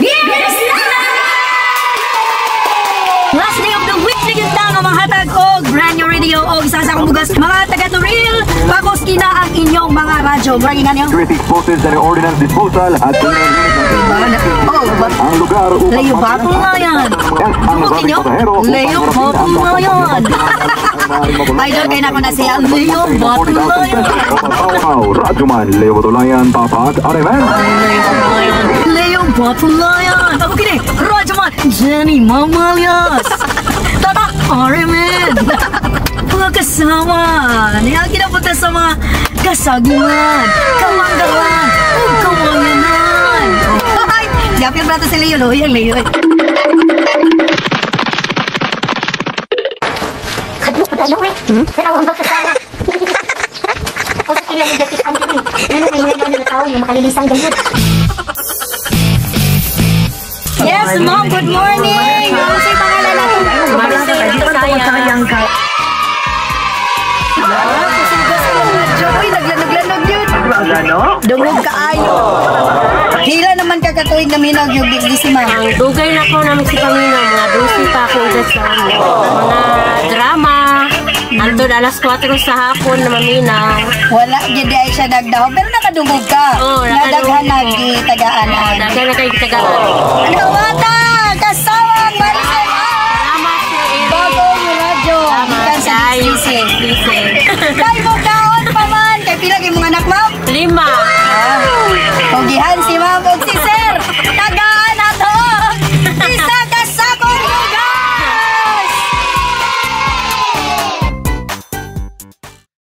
Biyernes na! Last day of the week na yun ta nga manghatag og brand new radio og isa sa akong bugas mga taga Toril, Pakos kina ang inyong mga radyo. Murag ingan niyo. Security explosives and ordnance disposal at Oh, ba? Ang lugar upang Leo Batulayan. Ang Tungkol ninyo? Leo Batulayan. Idol kay nako na siya, Leo Batulayan. Radyoman, Leo Batulayan, Tatak, RMN. Leo Batulayan. Ako kini, Radyoman, Jenny Mamalyas. Tatak, RMN. Mga kasama, niya kinapunta sa mga kasagungan, kamanggalan, ug kawayanan. Ay, yapil ba si Leo? Leo, Leo. Yes, ma'am. Good morning. Ano sa pangalan natin? Uy, naglanog-lanog yun. Dungog kaayo. Hila naman ka katuig na minag yung bigli si ma'am. Ang dugay na ko namin si Pamina, mga 12 pa ako edad sa ano, mga drama. Antod alas 4 sa hapon na maminaw. Wala, gid ay siya nagdaho. Pero nakadungog ka. Oo, Nadaghan nakadungog. nagitagaan. Daghan na kayo tagaan. Ano bata? Kasawang Maricel. Salamat, Sir Eric. Bagong radyo. Salamat Gikan sa kaayo. DCC. Listen. Kay mo